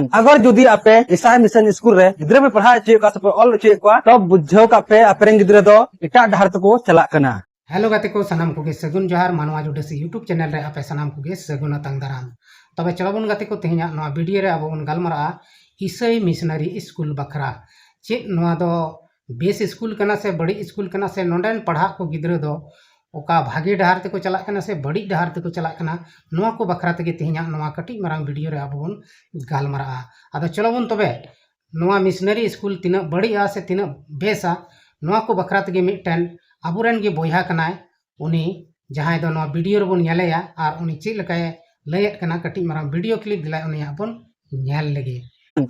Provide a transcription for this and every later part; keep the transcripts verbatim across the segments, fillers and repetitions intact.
ᱟᱜᱚᱨ ᱡᱩᱫᱤ ᱟᱯᱮ ᱤᱥᱟᱭ mission school ᱨᱮ ᱜᱤᱫᱽᱨᱟᱹ ᱯᱮ ᱯᱟᱲᱦᱟᱣ ᱦᱚᱪᱚᱭᱮᱫ ᱠᱚᱣᱟ ᱥᱮ ᱯᱮ ᱚᱞ ᱦᱚᱪᱚᱭᱮᱫ ᱠᱚᱣᱟ, ᱛᱚ ᱵᱩᱡᱷᱟᱹᱣ ᱠᱟᱜ ᱯᱮ ᱟᱯᱮ ᱨᱮᱱ ᱜᱤᱫᱽᱨᱟᱹ ᱫᱚ ᱮᱴᱟᱜ ᱰᱟᱦᱟᱨ ᱛᱮᱠᱚ ᱪᱟᱞᱟᱜ ᱠᱟᱱᱟ᱾ ᱦᱮᱞᱳ ᱜᱟᱛᱮ ᱠᱚ, ᱥᱟᱱᱟᱢ ᱠᱚᱜᱮ ᱥᱟᱹᱜᱩᱱ ᱡᱚᱦᱟᱨ᱾ ᱢᱟᱱᱣᱟ ᱡᱩᱰᱟᱹᱥᱤ YouTube ᱪᱮᱱᱮᱞ ᱨᱮ ᱟᱯᱮ ᱥᱟᱱᱟᱢ ᱠᱚᱜᱮ ᱥᱟᱹᱜᱩᱱ ᱟᱛᱟᱝ ᱫᱟᱨᱟᱢ᱾ ᱛᱚᱵᱮ ᱪᱚᱞᱚ ᱵᱚᱱ ᱜᱟᱛᱮ ᱠᱚ, ᱛᱮᱦᱮᱧᱟᱜ ᱱᱚᱣᱟ ᱵᱷᱤᱰᱤᱭᱳ ᱨᱮ ᱟᱵᱚ ᱵᱚᱱ ᱜᱟᱞᱢᱟᱨᱟᱜᱼᱟ ᱤᱥᱟᱹᱭ ᱢᱤᱥᱚᱱᱟᱨᱤ ᱥᱠᱩᱞ ᱵᱟᱠᱷᱨᱟ᱾ ᱪᱮᱫ ᱱᱚᱣᱟ ᱫᱚ ᱵᱮᱥ ᱥᱠᱩᱞ ᱠᱟᱱᱟ ᱥᱮ ᱵᱟᱹᱲᱤᱡ ᱥᱠᱩᱞ ᱠᱟᱱᱟ, ᱥᱮ ᱱᱚᱰᱮᱱ ᱯᱟᱲᱦᱟᱜ ᱠᱚ ᱜᱤᱫᱽᱨᱟᱹ ᱫᱚ ᱚᱠᱟ ᱵᱷᱟᱜᱮ ᱰᱟᱦᱟᱨ ᱛᱮᱠᱚ ᱪᱟᱞᱟᱜ ᱠᱟᱱᱟ ᱥᱮ ᱵᱟᱹᱲᱤᱡ ᱰᱟᱦᱟᱨ ᱛᱮᱠᱚ ᱪᱟᱞᱟᱜ ᱠᱟᱱᱟ, ᱱᱚᱣᱟ ᱠᱚ ᱵᱟᱠᱷᱨᱟ ᱛᱮᱜᱮ ᱛᱮᱦᱮᱧᱟᱜ ᱱᱚᱣᱟ ᱠᱟᱹᱴᱤᱡ ᱢᱟᱨᱟᱝ ᱵᱷᱤᱰᱤᱭᱳ ᱨᱮ ᱟᱵᱚ ᱵᱚᱱ ᱜᱟᱞᱢᱟᱨᱟᱜᱼᱟ᱾ ᱟᱫᱚ ᱪᱚᱞᱚ ᱵᱚᱱ ᱛᱚᱵᱮ ᱱᱚᱣᱟ ᱢᱤᱥᱚᱱᱟᱨᱤ ᱥᱠᱩᱞ ᱛᱤᱱᱟᱹᱜ ᱵᱟᱹᱲᱤᱡᱼᱟ ᱥᱮ ᱛᱤᱱᱟᱹᱜ ᱵᱮᱥᱟ, ᱱᱚᱣᱟ ᱠᱚ ᱵᱟᱠᱷᱨᱟ ᱛᱮᱜᱮ ᱢᱤᱫᱴᱮᱱ ᱟᱵᱚᱨᱮᱱ ᱜᱮ ᱵᱚᱭᱦᱟ ᱠᱟᱱᱟᱭ, ᱩᱱᱤ ᱡᱟᱦᱟᱸᱭ ᱫᱚ ᱱᱚᱣᱟ ᱵᱷᱤᱰᱤᱭᱳ ᱨᱮᱵᱚᱱ ᱧᱮᱞᱮᱭᱟ ᱟᱨ ᱩᱱᱤ ᱪᱮᱫ ᱞᱮᱠᱟᱭ ᱞᱟᱹᱭᱮᱫ ᱠᱟᱱᱟ, ᱠᱟᱹᱴᱤᱡ ᱢᱟᱨᱟᱝ ᱵᱷᱤᱰᱤᱭᱳ ᱠᱞᱤᱯ ᱫᱮᱞᱟᱭ ᱩᱱᱤᱭᱟᱜ ᱵᱚᱱ ᱧᱮᱞ ᱞᱮᱜᱮ᱾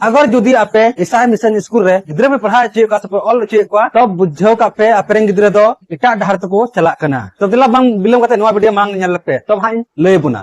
ᱟᱜᱚᱨ ᱡᱩᱫᱤ ᱟᱯᱮ ᱤᱥᱟᱭ ᱢᱤᱥᱚᱱ ᱥᱠᱩᱞ ᱨᱮ ᱜᱤᱫᱽᱨᱟᱹ ᱯᱮ ᱯᱟᱲᱦᱟᱣ ᱦᱚᱪᱚᱭᱮᱫ ᱠᱚᱣᱟ ᱥᱮ ᱯᱮ ᱚᱞ ᱦᱚᱪᱚᱭᱮᱫ ᱠᱚᱣᱟ, ᱛᱚ ᱵᱩᱡᱷᱟᱹᱣ ᱠᱟᱜ ᱯᱮ ᱟᱯᱮ ᱨᱮᱱ ᱜᱤᱫᱽᱨᱟᱹ ᱫᱚ ᱮᱴᱟᱜ ᱰᱟᱦᱟᱨ ᱛᱮᱠᱚ ᱪᱟᱞᱟᱜ ᱠᱟᱱᱟ᱾ ᱛᱚ ᱫᱮᱞᱟ ᱵᱟᱝ ᱵᱤᱞᱚᱢ ᱠᱟᱛᱮ ᱱᱚᱣᱟ ᱵᱷᱤᱰᱤᱭᱳ ᱢᱟᱲᱟᱝ ᱧᱮᱞ ᱞᱮᱯᱮ, ᱛᱚ ᱦᱟᱸᱜ ᱤᱧ ᱞᱟᱹᱭ ᱟᱵᱚᱱᱟ᱾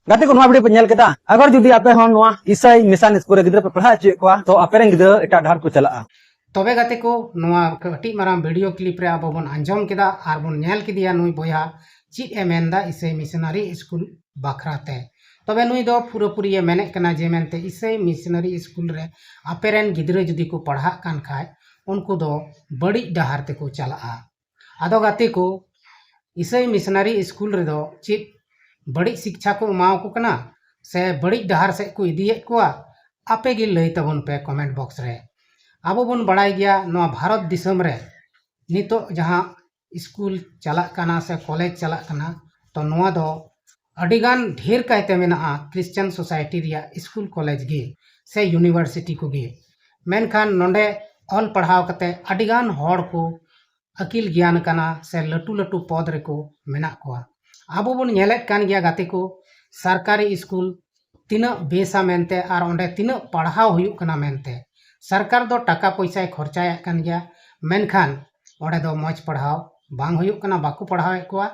ᱜᱟᱛᱮ ᱠᱚ, ᱱᱚᱣᱟ ᱵᱷᱤᱰᱤᱭᱳ ᱯᱮ ᱧᱮᱞ ᱠᱮᱫᱟ᱾ ᱟᱜᱚᱨ ᱡᱩᱫᱤ ᱟᱯᱮ ᱦᱚᱸ ᱱᱚᱣᱟ ᱤᱥᱟᱭ ᱢᱤᱥᱚᱱ ᱥᱠᱩᱞ ᱨᱮ ᱜᱤᱫᱽᱨᱟᱹ ᱯᱮ ᱯᱟᱲᱦᱟᱣ ᱦᱚᱪᱚᱭᱮᱫ ᱠᱚᱣᱟ, ᱛᱚ ᱟᱯᱮ ᱨᱮᱱ ᱜᱤᱫᱽᱨᱟᱹ ᱮᱴᱟᱜ ᱰᱟᱦᱟᱨ ᱠᱚ ᱪᱟᱞᱟᱜᱼᱟ᱾ ᱛᱚᱵᱮ ᱜᱟᱛᱮ ᱠᱚ, ᱱᱚᱣᱟ ᱠᱟᱹᱴᱤᱡ ᱢᱟᱨᱟᱝ ᱵᱷᱤᱰᱤᱭᱳ ᱠᱞᱤᱯ ᱨᱮ ᱟᱵᱚ ᱵᱚᱱ ᱟᱸᱡᱚᱢ ᱠᱮᱫᱟ ᱟᱨ ᱵᱚᱱ ᱧᱮᱞ ᱠᱮᱫᱮᱭᱟ ᱱᱩᱭ ᱵᱚᱭᱦᱟ ᱪᱮᱫ ᱮ ᱢᱮᱱᱫᱟ ᱤᱥᱟᱹᱭ ᱢᱤᱥᱚᱱᱟᱨᱤ ᱥᱠᱩᱞ ᱵᱟᱠᱷᱨᱟ ᱛᱮ᱾ ᱛᱚᱵᱮ ᱱᱩᱭ ᱫᱚ ᱯᱩᱨᱟᱹᱯᱩᱨᱤ ᱮ ᱢᱮᱱᱮᱫ ᱠᱟᱱᱟ ᱡᱮ ᱢᱮᱱᱛᱮ ᱤᱥᱟᱹᱭ ᱢᱤᱥᱚᱱᱟᱨᱤ ᱥᱠᱩᱞ ᱨᱮ ᱟᱯᱮ ᱨᱮᱱ ᱜᱤᱫᱽᱨᱟᱹ ᱡᱩᱫᱤ ᱠᱚ ᱯᱟᱲᱦᱟᱜ ᱠᱟᱱ ᱠᱷᱟᱡ, ᱩᱱᱠᱩ ᱫᱚ ᱵᱟᱹᱲᱤᱡ ᱰᱟᱦᱟᱨ ᱛᱮᱠᱚ ᱪᱟᱞᱟᱜᱼᱟ᱾ ᱟᱫᱚ ᱜᱟᱛᱮ ᱠᱚ, ᱤᱥᱟᱹᱭ ᱢᱤᱥᱚᱱᱟᱨᱤ ᱥᱠᱩᱞ ᱨᱮᱫᱚ ᱪᱮᱫ ᱵᱟᱹᱲᱤᱡ ᱥᱤᱠᱪᱷᱟ ᱠᱚ ᱮᱢᱟᱣᱟᱠᱚ ᱠᱟᱱᱟ ᱥᱮ ᱵᱟᱹᱲᱤᱡ ᱰᱟᱦᱟᱨ ᱥᱮᱫ ᱠᱚ ᱤᱫᱤᱭᱮᱫ ᱠᱚᱣᱟ? ᱟᱯᱮ ᱜᱮ ᱞᱟᱹᱭ ᱛᱟᱵᱚᱱ ᱯᱮ ᱠᱚᱢᱮᱱᱴ ᱵᱚᱠᱥ ᱨᱮ᱾ ᱟᱵᱚ ᱵᱚᱱ ᱵᱟᱲᱟᱭ ᱜᱮᱭᱟ, ᱱᱚᱣᱟ ᱵᱷᱟᱨᱚᱛ ᱫᱤᱥᱚᱢ ᱨᱮ ᱱᱤᱛᱚᱜ ᱡᱟᱦᱟᱸ ᱥᱠᱩᱞ ᱪᱟᱞᱟᱜ ᱠᱟᱱᱟ ᱥᱮ ᱠᱚᱞᱮᱡᱽ ᱪᱟᱞᱟᱜ ᱠᱟᱱᱟ, ᱛᱚ ᱱᱚᱣᱟ ᱫᱚ ᱟᱹᱰᱤᱜᱟᱱ ᱰᱷᱮᱨ ᱠᱟᱭᱛᱮ ᱢᱮᱱᱟᱜᱼᱟ ᱠᱨᱤᱥᱪᱟᱱ ᱥᱳᱥᱟᱭᱴᱤ ᱨᱮᱭᱟᱜ ᱥᱠᱩᱞ ᱠᱚᱞᱮᱡᱽ ᱜᱮ ᱥᱮ ᱤᱭᱩᱱᱤᱵᱷᱟᱨᱥᱤᱴᱤ ᱠᱚᱜᱮ᱾ ᱢᱮᱱᱠᱷᱟᱱ ᱱᱚᱰᱮ ᱚᱞ ᱯᱟᱲᱦᱟᱣ ᱠᱟᱛᱮ ᱟᱹᱰᱤᱜᱟᱱ ᱦᱚᱲ ᱠᱚ ᱟᱹᱠᱤᱞ ᱜᱮᱭᱟᱱ ᱠᱟᱱᱟ ᱥᱮ ᱞᱟᱹᱴᱩ ᱞᱟᱹᱴᱩ ᱯᱚᱫᱽ ᱨᱮᱠᱚ ᱢᱮᱱᱟᱜ ᱠᱚᱣᱟ᱾ ᱟᱵᱚ ᱵᱚᱱ ᱧᱮᱞᱮᱫ ᱠᱟᱱ ᱜᱮᱭᱟ ᱜᱟᱛᱮ ᱠᱚ, ᱥᱚᱨᱠᱟᱨᱤ ᱥᱠᱩᱞ ᱛᱤᱱᱟᱹᱜ ᱵᱮᱥᱟ ᱢᱮᱱᱛᱮ ᱟᱨ ᱚᱸᱰᱮ ᱛᱤᱱᱟᱹᱜ ᱯᱟᱲᱦᱟᱣ ᱦᱩᱭᱩᱜ ᱠᱟᱱᱟ ᱢᱮᱱᱛᱮ᱾ ᱥᱚᱨᱠᱟᱨ ᱫᱚ ᱴᱟᱠᱟ ᱯᱚᱭᱥᱟᱭ ᱠᱷᱚᱨᱪᱟᱭᱮᱫ ᱠᱟᱱ ᱜᱮᱭᱟ, ᱢᱮᱱᱠᱷᱟᱱ ᱚᱸᱰᱮ ᱫᱚ ᱢᱚᱡᱽ ᱯᱟᱲᱦᱟᱣ ᱵᱟᱝ ᱦᱩᱭᱩᱜ ᱠᱟᱱᱟ, ᱵᱟᱠᱚ ᱯᱟᱲᱦᱟᱣᱮᱫ ᱠᱚᱣᱟ᱾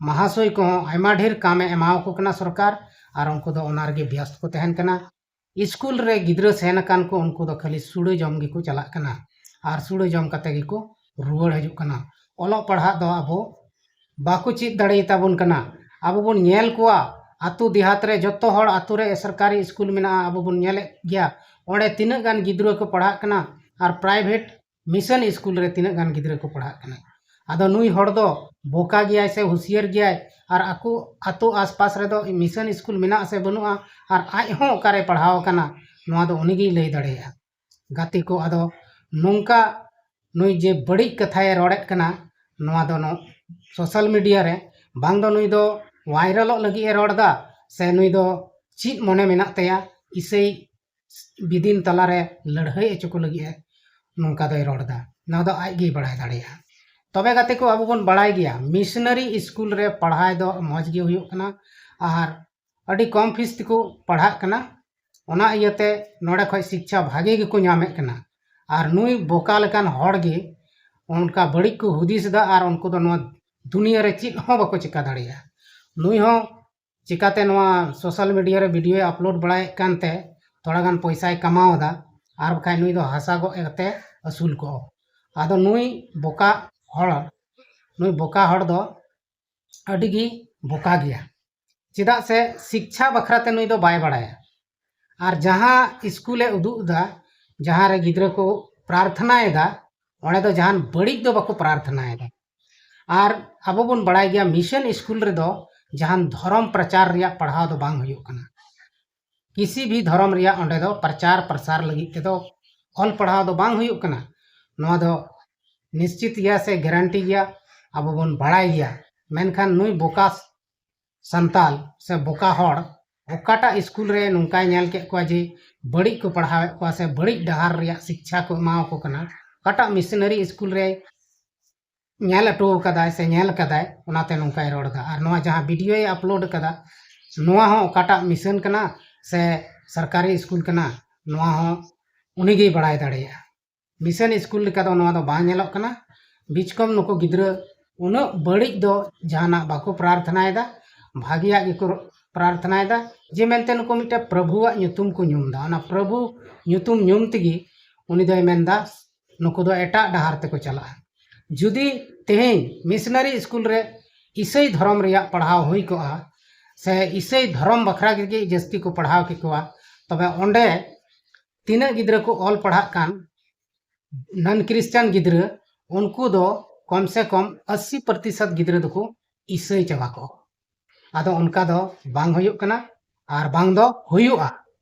ᱢᱟᱦᱟᱥᱚᱭ ᱠᱚᱦᱚᱸ ᱟᱭᱢᱟ ᱰᱷᱮᱨ ᱠᱟᱢᱮ ᱮᱢᱟᱣᱟᱠᱚ ᱠᱟᱱᱟ ᱥᱚᱨᱠᱟᱨ, ᱟᱨ ᱩᱱᱠᱩ ᱫᱚ ᱚᱱᱟ ᱨᱮᱜᱮ ᱵᱮᱥᱛ ᱠᱚ ᱛᱟᱦᱮᱱ ᱠᱟᱱᱟ᱾ ᱥᱠᱩᱞ ᱨᱮ ᱜᱤᱫᱽᱨᱟᱹ ᱥᱮᱱ ᱟᱠᱟᱱ ᱠᱚ, ᱩᱱᱠᱩ ᱫᱚ ᱠᱷᱟᱹᱞᱤ ᱥᱩᱲᱟᱹ ᱡᱚᱢ ᱜᱮᱠᱚ ᱪᱟᱞᱟᱜ ᱠᱟᱱᱟ ᱟᱨ ᱥᱩᱲᱟᱹ ᱡᱚᱢ ᱠᱟᱛᱮ ᱜᱮᱠᱚ ᱨᱩᱣᱟᱹᱲ ᱦᱤᱡᱩᱜ ᱠᱟᱱᱟ᱾ ᱚᱞᱚᱜ ᱯᱟᱲᱦᱟᱜ ᱫᱚ ᱟᱵᱚ ᱵᱟᱠᱚ ᱪᱮᱫ ᱫᱟᱲᱮᱭᱟᱛᱟᱵᱚᱱ ᱠᱟᱱᱟ᱾ ᱟᱵᱚ ᱵᱚᱱ ᱧᱮᱞ ᱠᱚᱣᱟ, ᱟᱛᱳ ᱫᱮᱦᱟᱛ ᱨᱮ ᱡᱚᱛᱚ ᱦᱚᱲ ᱟᱛᱳ ᱨᱮ ᱥᱚᱨᱠᱟᱨᱤ ᱥᱠᱩᱞ ᱢᱮᱱᱟᱜᱼᱟ, ᱟᱵᱚ ᱵᱚᱱ ᱧᱮᱞᱮᱫ ᱜᱮᱭᱟ᱾ ᱚᱸᱰᱮ ᱛᱤᱱᱟᱹᱜ ᱜᱟᱱ ᱜᱤᱫᱽᱨᱟᱹ ᱠᱚ ᱯᱟᱲᱦᱟᱜ ᱠᱟᱱᱟ ᱟᱨ ᱯᱨᱟᱭᱵᱷᱮᱴ ᱢᱤᱥᱚᱱ ᱥᱠᱩᱞ ᱨᱮ ᱛᱤᱱᱟᱹᱜ ᱜᱟᱱ ᱜᱤᱫᱽᱨᱟᱹ ᱠᱚ ᱯᱟᱲᱦᱟᱜ ᱠᱟᱱᱟ᱾ ᱟᱫᱚ ᱱᱩᱭ ᱦᱚᱲ ᱫᱚ ᱵᱚᱠᱟ ᱜᱮᱭᱟᱭ ᱥᱮ ᱦᱩᱥᱤᱭᱟᱹᱨ ᱜᱮᱭᱟᱭ, ᱟᱨ ᱟᱠᱚ ᱟᱛᱳ ᱟᱥᱯᱟᱥ ᱨᱮᱫᱚ ᱢᱤᱥᱚᱱ ᱥᱠᱩᱞ ᱢᱮᱱᱟᱜᱼᱟ ᱥᱮ ᱵᱟᱹᱱᱩᱜᱼᱟ, ᱟᱨ ᱟᱡ ᱦᱚᱸ ᱚᱠᱟᱨᱮ ᱯᱟᱲᱦᱟᱣ ᱟᱠᱟᱱᱟ, ᱱᱚᱣᱟ ᱫᱚ ᱩᱱᱤᱜᱮᱭ ᱞᱟᱹᱭ ᱫᱟᱲᱮᱭᱟᱜᱼᱟ᱾ ᱜᱟᱛᱮ ᱠᱚ, ᱟᱫᱚ ᱱᱚᱝᱠᱟ ᱱᱩᱭ ᱡᱮ ᱵᱟᱹᱲᱤᱡ ᱠᱟᱛᱷᱟᱭ ᱨᱚᱲᱮᱫ ᱠᱟᱱᱟ, ᱱᱚᱣᱟ ᱫᱚ ᱱᱚ-, ᱥᱳᱥᱟᱞ ᱢᱤᱰᱤᱭᱟ ᱨᱮ ᱵᱟᱝ ᱫᱚ ᱱᱩᱭ ᱫᱚ ᱵᱷᱟᱭᱨᱟᱞᱚᱜ ᱞᱟᱹᱜᱤᱫ ᱮ ᱨᱚᱲ ᱮᱫᱟ, ᱥᱮ ᱱᱩᱭ ᱫᱚ ᱪᱮᱫ ᱢᱚᱱᱮ ᱢᱮᱱᱟᱜ ᱛᱟᱭᱟ, ᱤᱥᱟᱹᱭ ᱵᱤᱫᱤᱱ ᱛᱟᱞᱟᱨᱮ ᱞᱟᱹᱲᱦᱟᱹᱭ ᱦᱚᱪᱚ ᱠᱚ ᱞᱟᱹᱜᱤᱫ ᱮ ᱱᱚᱝᱠᱟ ᱫᱚᱭ ᱨᱚᱲ ᱮᱫᱟ, ᱱᱚᱣᱟ ᱫᱚ ᱟᱡ ᱜᱮᱭ ᱵᱟᱲᱟᱭ ᱫᱟᱲᱮᱭᱟᱜᱼᱟ᱾ ᱛᱚᱵᱮ ᱜᱟᱛᱮ ᱠᱚ, ᱟᱵᱚ ᱵᱚᱱ ᱵᱟᱲᱟᱭ ᱜᱮᱭᱟ, ᱢᱤᱥᱚᱱᱟᱨᱤ ᱥᱠᱩᱞ ᱨᱮ ᱯᱟᱲᱦᱟᱣ ᱫᱚ ᱢᱚᱡᱽ ᱜᱮ ᱦᱩᱭᱩᱜ ᱠᱟᱱᱟ ᱟᱨ ᱟᱹᱰᱤ ᱠᱚᱢ ᱯᱷᱤᱥ ᱛᱮᱠᱚ ᱯᱟᱲᱦᱟᱜ ᱠᱟᱱᱟ᱾ ᱚᱱᱟ ᱤᱭᱟᱹᱛᱮ ᱱᱚᱰᱮ ᱠᱷᱚᱡ ᱥᱤᱠᱪᱷᱟ ᱵᱷᱟᱜᱮ ᱜᱮᱠᱚ ᱧᱟᱢᱮᱫ ᱠᱟᱱᱟ᱾ ᱟᱨ ᱱᱩᱭ ᱵᱚᱠᱟ ᱞᱮᱠᱟᱱ ᱦᱚᱲ ᱜᱮ ᱚᱱᱠᱟ ᱵᱟᱹᱲᱤᱡ ᱠᱚ ᱦᱩᱫᱤᱥ ᱮᱫᱟ, ᱟᱨ ᱩᱱᱠᱩ ᱫᱚ ᱱᱚᱣᱟ ᱫᱩᱱᱤᱭᱟᱹ ᱨᱮ ᱪᱮᱫ ᱦᱚᱸ ᱵᱟᱠᱚ ᱪᱮᱠᱟ ᱫᱟᱲᱮᱭᱟᱜᱼᱟ᱾ ᱱᱩᱭ ᱦᱚᱸ ᱪᱤᱠᱟᱛᱮ ᱱᱚᱣᱟ ᱥᱳᱥᱟᱞ ᱢᱤᱰᱤᱭᱟ ᱨᱮ ᱵᱷᱤᱰᱤᱭᱳᱭ ᱟᱯᱞᱳᱰ ᱵᱟᱲᱟᱭᱮᱫ ᱠᱟᱱᱛᱮ ᱛᱷᱚᱲᱟ ᱜᱟᱱ ᱯᱚᱭᱥᱟᱭ ᱠᱟᱢᱟᱣ ᱮᱫᱟ, ᱟᱨ ᱵᱟᱠᱷᱟᱡ ᱱᱩᱭ ᱫᱚ ᱦᱟᱥᱟ ᱜᱚᱜ ᱠᱟᱛᱮ ᱟᱹᱥᱩᱞ ᱠᱚᱜᱼᱟ᱾ ᱟᱫᱚ ᱱᱩᱭ ᱵᱚᱠᱟ ᱦᱚᱲ, ᱱᱩᱭ ᱵᱚᱠᱟ ᱦᱚᱲ ᱫᱚ ᱟᱹᱰᱤ ᱜᱮ ᱵᱚᱠᱟ ᱜᱮᱭᱟ᱾ ᱪᱮᱫᱟᱜ ᱥᱮ ᱥᱤᱠᱪᱷᱟ ᱵᱟᱠᱷᱨᱟ ᱛᱮ ᱱᱩᱭ ᱫᱚ ᱵᱟᱭ ᱵᱟᱲᱟᱭᱟ᱾ ᱟᱨ ᱡᱟᱦᱟᱸ ᱥᱠᱩᱞᱮ ᱩᱫᱩᱜ ᱮᱫᱟ, ᱡᱟᱦᱟᱸ ᱨᱮ ᱜᱤᱫᱽᱨᱟᱹ ᱠᱚ ᱯᱨᱟᱨᱛᱷᱱᱟᱭᱮᱫᱟ, ᱚᱸᱰᱮ ᱫᱚ ᱡᱟᱦᱟᱱ ᱵᱟᱹᱲᱤᱡ ᱫᱚ ᱵᱟᱠᱚ ᱯᱨᱟᱨᱛᱷᱱᱟᱭᱮᱫᱟ᱾ ᱟᱨ ᱟᱵᱚ ᱵᱚᱱ ᱵᱟᱲᱟᱭ ᱜᱮᱭᱟ, ᱢᱤᱥᱚᱱ ᱥᱠᱩᱞ ᱨᱮᱫᱚ ᱡᱟᱦᱟᱱ ᱫᱷᱚᱨᱚᱢ ᱯᱨᱚᱪᱟᱨ ᱨᱮᱭᱟᱜ ᱯᱟᱲᱦᱟᱣ ᱫᱚ ᱵᱟᱝ ᱦᱩᱭᱩᱜ ᱠᱟᱱᱟ᱾ ᱠᱤᱥᱤ ᱵᱷᱤ ᱫᱷᱚᱨᱚᱢ ᱨᱮᱭᱟᱜ ᱚᱸᱰᱮ ᱫᱚ ᱯᱨᱚᱪᱟᱨ ᱯᱨᱚᱥᱟᱨ ᱞᱟᱹᱜᱤᱫ ᱛᱮᱫᱚ ᱚᱞ ᱯᱟᱲᱦᱟᱣ ᱫᱚ ᱵᱟᱝ ᱦᱩᱭᱩᱜ ᱠᱟᱱᱟ᱾ ᱱᱚᱣᱟ ᱫᱚ ᱱᱤᱥᱪᱤᱛ ᱜᱮᱭᱟ ᱥᱮ ᱜᱮᱨᱮᱱᱴᱤ ᱜᱮᱭᱟ, ᱟᱵᱚ ᱵᱚᱱ ᱵᱟᱲᱟᱭ ᱜᱮᱭᱟ᱾ ᱢᱮᱱᱠᱷᱟᱱ ᱱᱩᱭ ᱵᱚᱠᱟ ᱥᱟᱱᱛᱟᱞ ᱥᱮ ᱵᱚᱠᱟ ᱦᱚᱲ ᱚᱠᱟᱴᱟᱜ ᱥᱠᱩᱞ ᱨᱮ ᱱᱚᱝᱠᱟᱭ ᱧᱮᱞ ᱠᱮᱫ ᱠᱚᱣᱟ ᱡᱮ ᱵᱟᱹᱲᱤᱡ ᱠᱚ ᱯᱟᱲᱦᱟᱣᱮᱫ ᱠᱚᱣᱟ ᱥᱮ ᱵᱟᱹᱲᱤᱡ ᱰᱟᱦᱟᱨ ᱨᱮᱭᱟᱜ ᱥᱤᱠᱪᱷᱟ ᱠᱚ ᱮᱢᱟᱣᱟᱠᱚ ᱠᱟᱱᱟ, ᱚᱠᱟᱴᱟᱜ ᱢᱤᱥᱚᱱᱟᱨᱤ ᱥᱠᱩᱞ ᱨᱮ ᱧᱮᱞ ᱦᱚᱴᱚ ᱠᱟᱫᱟᱭ ᱥᱮ ᱧᱮᱞ ᱠᱟᱫᱟᱭ, ᱚᱱᱟᱛᱮ ᱱᱚᱝᱠᱟᱭ ᱨᱚᱲ ᱮᱫᱟ᱾ ᱟᱨ ᱱᱚᱣᱟ ᱡᱟᱦᱟᱸ ᱵᱷᱤᱰᱤᱭᱳᱭ ᱟᱯᱞᱳᱰ ᱠᱟᱫᱟ, ᱱᱚᱣᱟ ᱦᱚᱸ ᱚᱠᱟᱴᱟᱜ ᱢᱤᱥᱚᱱ ᱠᱟᱱᱟ ᱥᱮ ᱥᱚᱨᱠᱟᱨᱤ ᱥᱠᱩᱞ ᱠᱟᱱᱟ, ᱱᱚᱣᱟ ᱦᱚᱸ ᱩᱱᱤᱜᱮᱭ ᱵᱟᱲᱟᱭ ᱫᱟᱲᱮᱭᱟᱜᱼᱟ᱾ ᱢᱤᱥᱚᱱ ᱥᱠᱩᱞ ᱞᱮᱠᱟ ᱫᱚ ᱱᱚᱣᱟ ᱫᱚ ᱵᱟᱝ ᱧᱮᱞᱚᱜ ᱠᱟᱱᱟ᱾ ᱵᱤᱪᱠᱚᱢ ᱱᱩᱠᱩ ᱜᱤᱫᱽᱨᱟᱹ ᱩᱱᱟᱹᱜ ᱵᱟᱹᱲᱤᱡ ᱫᱚ ᱡᱟᱦᱟᱱᱟᱜ ᱵᱟᱠᱚ ᱯᱨᱟᱨᱛᱷᱱᱟᱭᱮᱫᱟ, ᱵᱷᱟᱜᱤᱭᱟᱜ ᱜᱮᱠᱚ ᱯᱨᱟᱨᱛᱷᱱᱟᱭᱮᱫᱟ᱾ ᱡᱮ ᱢᱮᱱᱛᱮ ᱱᱩᱠᱩ ᱢᱤᱫᱴᱮᱱ ᱯᱨᱚᱵᱷᱩᱣᱟᱜ ᱧᱩᱛᱩᱢ ᱠᱚ ᱧᱩᱢ ᱮᱫᱟ, ᱚᱱᱟ ᱯᱨᱚᱵᱷᱩ ᱧᱩᱛᱩᱢ ᱧᱩᱢ ᱛᱮᱜᱮ ᱩᱱᱤ ᱫᱚᱭ ᱢᱮᱱᱫᱟ ᱱᱩᱠᱩ ᱫᱚ ᱮᱴᱟᱜ ᱰᱟᱦᱟᱨ ᱛᱮᱠᱚ ᱪᱟᱞᱟᱜᱼᱟ᱾ ᱡᱩᱫᱤ ᱛᱮᱦᱮᱧ ᱢᱤᱥᱚᱱᱟᱨᱤ ᱥᱠᱩᱞ ᱨᱮ ᱤᱥᱟᱹᱭ ᱫᱷᱚᱨᱚᱢ ᱨᱮᱭᱟᱜ ᱯᱟᱲᱦᱟᱣ ᱦᱩᱭ ᱠᱚᱜᱼᱟ, ᱥᱮ ᱤᱥᱟᱹᱭ ᱫᱷᱚᱨᱚᱢ ᱵᱟᱠᱷᱨᱟ ᱜᱮ ᱡᱟᱹᱥᱛᱤ ᱠᱚ ᱯᱟᱲᱦᱟᱣ ᱠᱮᱠᱚᱣᱟ, ᱛᱚᱵᱮ ᱚᱸᱰᱮ ᱛᱤᱱᱟᱹᱜ ᱜᱤᱫᱽᱨᱟᱹ ᱠᱚ ᱚᱞ ᱯᱟᱲᱦᱟᱜ ᱠᱟᱱ ᱱᱚᱱ ᱠᱨᱤᱥᱪᱟᱱ ᱜᱤᱫᱽᱨᱟᱹ, ᱩᱱᱠᱩ ᱫᱚ ᱠᱚᱢ ᱥᱮ ᱠᱚᱢ ᱟᱥᱤ ᱯᱨᱚᱛᱤᱥᱚᱛ ᱜᱤᱫᱽᱨᱟᱹ ᱫᱚᱠᱚ ᱤᱥᱟᱹᱭ ᱪᱟᱵᱟ ᱠᱚᱜᱼᱟ᱾ ᱟᱫᱚ ᱚᱱᱠᱟ ᱫᱚ ᱵᱟᱝ ᱦᱩᱭᱩᱜ ᱠᱟᱱᱟ ᱟᱨ ᱵᱟᱝ ᱫᱚ ᱦᱩᱭᱩᱜᱼᱟ᱾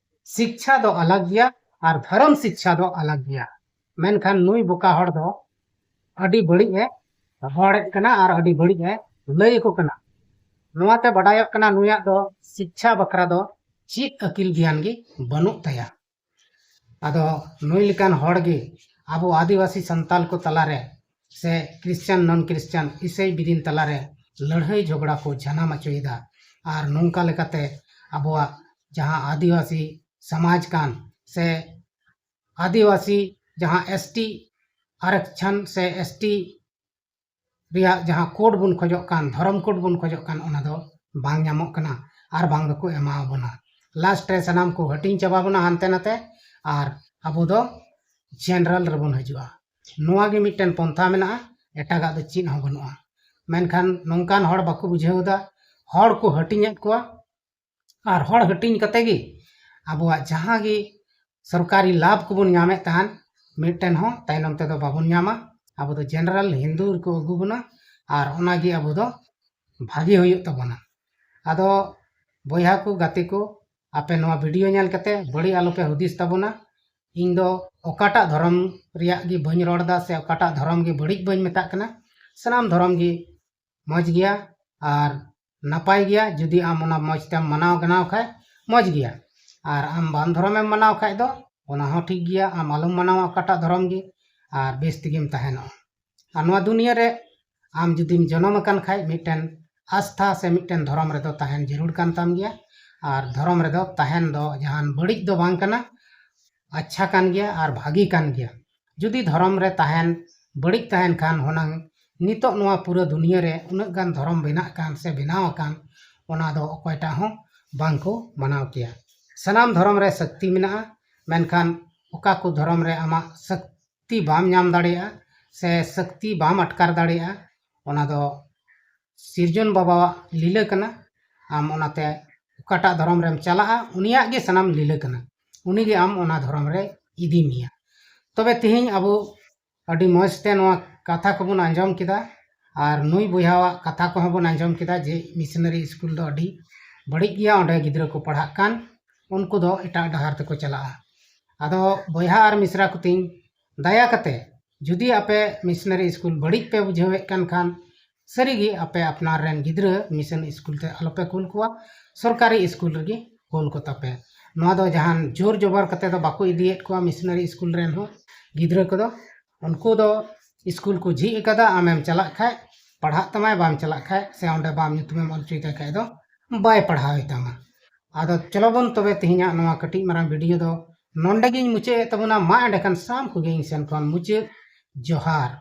ᱥᱤᱠᱪᱷᱟ ᱫᱚ ᱟᱞᱟᱜᱽ ᱜᱮᱭᱟ ᱟᱨ ᱫᱷᱚᱨᱚᱢ ᱥᱤᱠᱪᱷᱟ ᱫᱚ ᱟᱞᱟᱜᱽ ᱜᱮᱭᱟ᱾ ᱢᱮᱱᱠᱷᱟᱱ ᱱᱩᱭ ᱵᱚᱠᱟ ᱦᱚᱲ ᱫᱚ ᱟᱹᱰᱤ ᱵᱟᱹᱲᱤᱡ ᱮ ᱦᱚᱲᱮᱫ ᱠᱟᱱᱟ ᱟᱨ ᱟᱹᱰᱤ ᱵᱟᱹᱲᱤᱡ ᱮ ᱞᱟᱹᱭ ᱟᱠᱚ ᱠᱟᱱᱟ᱾ ᱱᱚᱣᱟᱛᱮ ᱵᱟᱰᱟᱭᱚᱜ ᱠᱟᱱᱟ ᱱᱩᱭᱟᱜ ᱫᱚ ᱥᱤᱠᱪᱷᱟ ᱵᱟᱠᱷᱨᱟ ᱫᱚ ᱪᱮᱫ ᱟᱹᱠᱤᱞ ᱜᱮᱭᱟᱱ ᱜᱮ ᱵᱟᱹᱱᱩᱜ ᱛᱟᱭᱟ᱾ ᱟᱫᱚ ᱱᱩᱭ ᱞᱮᱠᱟᱱ ᱦᱚᱲ ᱜᱮ ᱟᱵᱚ ᱟᱹᱫᱤᱵᱟᱹᱥᱤ ᱥᱟᱱᱛᱟᱞ ᱠᱚ ᱛᱟᱞᱟᱨᱮ ᱥᱮ ᱠᱨᱤᱥᱪᱟᱱ ᱱᱚᱱ ᱠᱨᱤᱥᱪᱟᱱ ᱤᱥᱟᱹᱭ ᱵᱤᱫᱤᱱ ᱛᱟᱞᱟᱨᱮ ᱞᱟᱹᱲᱦᱟᱹᱭ ᱡᱷᱚᱜᱽᱲᱟ ᱠᱚ ᱡᱟᱱᱟᱢ ᱦᱚᱪᱚᱭᱮᱫᱟ᱾ ᱟᱨ ᱱᱚᱝᱠᱟ ᱞᱮᱠᱟᱛᱮ ᱟᱵᱚᱣᱟᱜ ᱡᱟᱦᱟᱸ ᱟᱹᱫᱤᱵᱟᱹᱥᱤ ᱥᱚᱢᱟᱡᱽ ᱠᱟᱱ ᱥᱮ ᱟᱹᱫᱤᱵᱟᱹᱥᱤ ᱡᱟᱦᱟᱸ ᱮᱥ ᱴᱤ ᱟᱨᱚᱠᱪᱷᱚᱱ ᱥᱮ ᱮᱥ ᱴᱤ ᱨᱮᱭᱟᱜ ᱡᱟᱦᱟᱸ ᱠᱳᱰ ᱵᱚᱱ ᱠᱷᱚᱡᱚᱜ ᱠᱟᱱ, ᱫᱷᱚᱨᱚᱢ ᱠᱳᱰ ᱵᱚᱱ ᱠᱷᱚᱡᱚᱜ ᱠᱟᱱ, ᱚᱱᱟ ᱫᱚ ᱵᱟᱝ ᱧᱟᱢᱚᱜ ᱠᱟᱱᱟ ᱟᱨ ᱵᱟᱝ ᱫᱚᱠᱚ ᱮᱢᱟᱣᱟᱵᱚᱱᱟ᱾ ᱞᱟᱥᱴ ᱨᱮ ᱥᱟᱱᱟᱢ ᱠᱚ ᱦᱟᱹᱴᱤᱧ ᱪᱟᱵᱟ ᱵᱚᱱᱟ ᱦᱟᱱᱛᱮ ᱱᱟᱛᱮ, ᱟᱨ ᱟᱵᱚ ᱫᱚ ᱡᱮᱱᱟᱨᱮᱞ ᱨᱮᱵᱚᱱ ᱦᱤᱡᱩᱜᱼᱟ᱾ ᱱᱚᱣᱟ ᱜᱮ ᱢᱤᱫᱴᱮᱱ ᱯᱚᱱᱛᱷᱟ ᱢᱮᱱᱟᱜᱼᱟ, ᱮᱴᱟᱜᱟᱜ ᱫᱚ ᱪᱮᱫ ᱦᱚᱸ ᱵᱟᱹᱱᱩᱜᱼᱟ᱾ ᱢᱮᱱᱠᱷᱟᱱ ᱱᱚᱝᱠᱟᱱ ᱦᱚᱲ ᱵᱟᱠᱚ ᱵᱩᱡᱷᱟᱹᱣ ᱮᱫᱟ, ᱦᱚᱲ ᱠᱚ ᱦᱟᱹᱴᱤᱧᱮᱫ ᱠᱚᱣᱟ, ᱟᱨ ᱦᱚᱲ ᱦᱟᱹᱴᱤᱧ ᱠᱟᱛᱮ ᱜᱮ ᱟᱵᱚᱣᱟᱜ ᱡᱟᱦᱟᱸ ᱜᱮ ᱥᱚᱨᱠᱟᱨᱤ ᱞᱟᱵᱷ ᱠᱚᱵᱚᱱ ᱧᱟᱢᱮᱫ ᱛᱟᱦᱮᱱ, ᱢᱤᱫᱴᱮᱱ ᱦᱚᱸ ᱛᱟᱭᱱᱚᱢ ᱛᱮᱫᱚ ᱵᱟᱵᱚᱱ ᱧᱟᱢᱟ᱾ ᱟᱵᱚ ᱫᱚ ᱡᱮᱱᱟᱨᱮᱞ ᱦᱤᱱᱫᱩ ᱨᱮᱠᱚ ᱟᱹᱜᱩ ᱵᱚᱱᱟ, ᱟᱨ ᱚᱱᱟᱜᱮ ᱟᱵᱚ ᱫᱚ ᱵᱷᱟᱜᱮ ᱦᱩᱭᱩᱜ ᱛᱟᱵᱚᱱᱟ᱾ ᱟᱫᱚ ᱵᱚᱭᱦᱟ ᱠᱚ, ᱜᱟᱛᱮ ᱠᱚ, ᱟᱯᱮ ᱱᱚᱣᱟ ᱵᱷᱤᱰᱤᱭᱳ ᱧᱮᱞ ᱠᱟᱛᱮ ᱵᱟᱹᱲᱤᱡ ᱟᱞᱚᱯᱮ ᱦᱩᱫᱤᱥ ᱛᱟᱵᱚᱱᱟ᱾ ᱤᱧ ᱫᱚ ᱚᱠᱟᱴᱟᱜ ᱫᱷᱚᱨᱚᱢ ᱨᱮᱭᱟᱜ ᱜᱮ ᱵᱟᱹᱧ ᱨᱚᱲ ᱮᱫᱟ ᱥᱮ ᱚᱠᱟᱴᱟᱜ ᱫᱷᱚᱨᱚᱢ ᱜᱮ ᱵᱟᱹᱲᱤᱡ ᱵᱟᱹᱧ ᱢᱮᱛᱟᱜ ᱠᱟᱱᱟ᱾ ᱥᱟᱱᱟᱢ ᱫᱷᱚᱨᱚᱢ ᱜᱮ ᱢᱚᱡᱽ ᱜᱮᱭᱟ ᱟᱨ ᱱᱟᱯᱟᱭ ᱜᱮᱭᱟ, ᱡᱩᱫᱤ ᱟᱢ ᱚᱱᱟ ᱢᱚᱡᱽ ᱛᱮᱢ ᱢᱟᱱᱟᱣ ᱜᱟᱱᱟᱣ ᱠᱷᱟᱡ ᱢᱚᱡᱽ ᱜᱮᱭᱟ᱾ ᱟᱨ ᱟᱢ ᱵᱟᱝ ᱫᱷᱚᱨᱚᱢᱮᱢ ᱢᱟᱱᱟᱣ ᱠᱷᱟᱡ ᱫᱚ ᱚᱱᱟ ᱦᱚᱸ ᱴᱷᱤᱠ ᱜᱮᱭᱟ, ᱟᱢ ᱟᱞᱚᱢ ᱢᱟᱱᱟᱣᱟ ᱚᱠᱟᱴᱟᱜ ᱫᱷᱚᱨᱚᱢ ᱜᱮ, ᱟᱨ ᱵᱮᱥ ᱛᱮᱜᱮᱢ ᱛᱟᱦᱮᱱᱚᱜᱼᱟ᱾ ᱟᱨ ᱱᱚᱣᱟ ᱫᱩᱱᱤᱭᱟᱹ ᱨᱮ ᱟᱢ ᱡᱩᱫᱤᱢ ᱡᱚᱱᱚᱢ ᱟᱠᱟᱱ ᱠᱷᱟᱡ ᱢᱤᱫᱴᱮᱱ ᱟᱥᱛᱷᱟ ᱥᱮ ᱢᱤᱫᱴᱮᱱ ᱫᱷᱚᱨᱚᱢ ᱨᱮᱫᱚ ᱛᱟᱦᱮᱱ ᱡᱟᱹᱨᱩᱲ ᱠᱟᱱ ᱛᱟᱢ ᱜᱮᱭᱟ᱾ ᱟᱨ ᱫᱷᱚᱨᱚᱢ ᱨᱮᱫᱚ ᱛᱟᱦᱮᱱ ᱫᱚ ᱡᱟᱦᱟᱱ ᱵᱟᱹᱲᱤᱡ ᱫᱚ ᱵᱟᱝ ᱠᱟᱱᱟ᱾ ᱟᱪᱪᱷᱟ ᱠᱟᱱ ᱜᱮᱭᱟ ᱟᱨ ᱵᱷᱟᱹᱜᱤ ᱠᱟᱱ ᱜᱮᱭᱟ᱾ ᱡᱩᱫᱤ ᱫᱷᱚᱨᱚᱢ ᱨᱮ ᱛᱟᱦᱮᱱ ᱵᱟᱹᱲᱤᱡ ᱛᱟᱦᱮᱱ ᱠᱷᱟᱱ, ᱦᱩᱱᱟᱹᱝ ᱱᱤᱛᱚᱜ ᱱᱚᱣᱟ ᱯᱩᱨᱟᱹ ᱫᱩᱱᱤᱭᱟᱹ ᱨᱮ ᱩᱱᱟᱹᱜ ᱜᱟᱱ ᱫᱷᱚᱨᱚᱢ ᱵᱮᱱᱟᱜ ᱠᱟᱱ ᱥᱮ ᱵᱮᱱᱟᱣ ᱟᱠᱟᱱ, ᱚᱱᱟ ᱫᱚ ᱚᱠᱚᱭᱴᱟᱜ ᱦᱚᱸ ᱵᱟᱝ ᱠᱚ ᱢᱟᱱᱟᱣ ᱠᱮᱭᱟ᱾ ᱥᱟᱱᱟᱢ ᱫᱷᱚᱨᱚᱢ ᱨᱮ ᱥᱟᱹᱠᱛᱤ ᱢᱮᱱᱟᱜᱼᱟ, ᱢᱮᱱᱠᱷᱟᱱ ᱚᱠᱟ ᱠᱚ ᱫᱷᱚᱨᱚᱢ ᱨᱮ ᱟᱢᱟᱜ ᱥᱟᱹᱠᱛᱤ ᱵᱟᱢ ᱧᱟᱢ ᱫᱟᱲᱮᱭᱟᱜᱼᱟ ᱥᱮ ᱥᱟᱹᱠᱛᱤ ᱵᱟᱢ ᱟᱴᱠᱟᱨ ᱫᱟᱲᱮᱭᱟᱜᱼᱟ, ᱚᱱᱟ ᱫᱚ ᱥᱤᱨᱡᱚᱱ ᱵᱟᱵᱟᱣᱟᱜ ᱞᱤᱞᱟᱹ ᱠᱟᱱᱟ᱾ ᱟᱢ ᱚᱱᱟᱛᱮ ᱚᱠᱟᱴᱟᱜ ᱫᱷᱚᱨᱚᱢ ᱨᱮᱢ ᱪᱟᱞᱟᱜᱼᱟ, ᱩᱱᱤᱭᱟᱜ ᱜᱮ ᱥᱟᱱᱟᱢ ᱞᱤᱞᱟᱹ ᱠᱟᱱᱟ᱾ ᱩᱱᱤᱜᱮ ᱟᱢ ᱚᱱᱟ ᱫᱷᱚᱨᱚᱢ ᱨᱮ ᱤᱫᱤ ᱢᱮᱭᱟ᱾ ᱛᱚᱵᱮ ᱛᱮᱦᱮᱧ ᱟᱵᱚ ᱟᱹᱰᱤ ᱢᱚᱡᱽ ᱛᱮ ᱱᱚᱣᱟ ᱠᱟᱛᱷᱟ ᱠᱚᱵᱚᱱ ᱟᱸᱡᱚᱢ ᱠᱮᱫᱟ, ᱟᱨ ᱱᱩᱭ ᱵᱚᱭᱦᱟᱣᱟᱜ ᱠᱟᱛᱷᱟ ᱠᱚᱦᱚᱸ ᱵᱚᱱ ᱟᱸᱡᱚᱢ ᱠᱮᱫᱟ ᱡᱮ ᱢᱤᱥᱚᱱᱟᱨᱤ ᱥᱠᱩᱞ ᱫᱚ ᱟᱹᱰᱤ ᱵᱟᱹᱲᱤᱡ ᱜᱮᱭᱟ, ᱚᱸᱰᱮ ᱜᱤᱫᱽᱨᱟᱹ ᱠᱚ ᱯᱟᱲᱦᱟᱜ ᱠᱟᱱ, ᱩᱱᱠᱩ ᱫᱚ ᱮᱴᱟᱜ ᱰᱟᱦᱟᱨ ᱛᱮᱠᱚ ᱪᱟᱞᱟᱜᱼᱟ᱾ ᱟᱫᱚ ᱵᱚᱭᱦᱟ ᱟᱨ ᱢᱤᱥᱨᱟ ᱠᱚᱛᱤᱧ, ᱫᱟᱭᱟ ᱠᱟᱛᱮ ᱡᱩᱫᱤ ᱟᱯᱮ ᱢᱤᱥᱚᱱᱟᱨᱤ ᱥᱠᱩᱞ ᱵᱟᱹᱲᱤᱡ ᱯᱮ ᱵᱩᱡᱷᱟᱹᱣᱮᱫ ᱠᱟᱱ ᱠᱷᱟᱱ, ᱥᱟᱹᱨᱤᱜᱮ ᱟᱯᱮ ᱟᱯᱱᱟᱨ ᱨᱮᱱ ᱜᱤᱫᱽᱨᱟᱹ ᱢᱤᱥᱚᱱ ᱥᱠᱩᱞ ᱛᱮ ᱟᱞᱚᱯᱮ ᱠᱩᱞ ᱠᱚᱣᱟ, ᱥᱚᱨᱠᱟᱨᱤ ᱥᱠᱩᱞ ᱨᱮᱜᱮ ᱠᱩᱞ ᱠᱚ ᱛᱟᱯᱮ᱾ ᱱᱚᱣᱟ ᱫᱚ ᱡᱟᱦᱟᱱ ᱡᱳᱨ ᱡᱚᱵᱚᱨ ᱠᱟᱛᱮ ᱫᱚ ᱵᱟᱠᱚ ᱤᱫᱤᱭᱮᱫ ᱠᱚᱣᱟ ᱢᱤᱥᱚᱱᱟᱨᱤ ᱥᱠᱩᱞ ᱨᱮᱱ ᱦᱚᱸ ᱜᱤᱫᱽᱨᱟᱹ ᱠᱚᱫᱚ᱾ ᱩᱱᱠᱩ ᱫᱚ ᱥᱠᱩᱞ ᱠᱚ ᱡᱷᱤᱡ ᱟᱠᱟᱫᱟ, ᱟᱢᱮᱢ ᱪᱟᱞᱟᱜ ᱠᱷᱟᱡ ᱯᱟᱲᱦᱟᱜ ᱛᱟᱢᱟᱭ, ᱵᱟᱢ ᱪᱟᱞᱟᱜ ᱠᱷᱟᱡ ᱥᱮ ᱚᱸᱰᱮ ᱵᱟᱢ ᱧᱩᱛᱩᱢᱮᱢ ᱚᱞ ᱦᱚᱪᱚᱭ ᱛᱟᱭ ᱠᱷᱟᱡ ᱫᱚ ᱵᱟᱭ ᱯᱟᱲᱦᱟᱣ ᱛᱟᱢᱟ᱾ ᱟᱫᱚ ᱪᱚᱞᱚ ᱵᱚᱱ ᱛᱚᱵᱮ ᱛᱮᱦᱮᱧᱟᱜ ᱱᱚᱣᱟ ᱠᱟᱹᱴᱤᱡ ᱢᱟᱨᱟᱝ ᱵᱷᱤᱰᱤᱭᱳ ᱫᱚ ᱱᱚᱸᱰᱮ ᱜᱤᱧ ᱢᱩᱪᱟᱹᱫ ᱮᱫ ᱛᱟᱵᱚᱱᱟ᱾ ᱢᱟ ᱮᱸᱰᱮᱠᱷᱟᱱ ᱥᱟᱱᱟᱢ ᱠᱚᱜᱮ ᱤᱧ ᱥᱮᱱ ᱠᱷᱚᱱ ᱢᱩᱪᱟᱹᱫ ᱡᱚᱦᱟᱨ᱾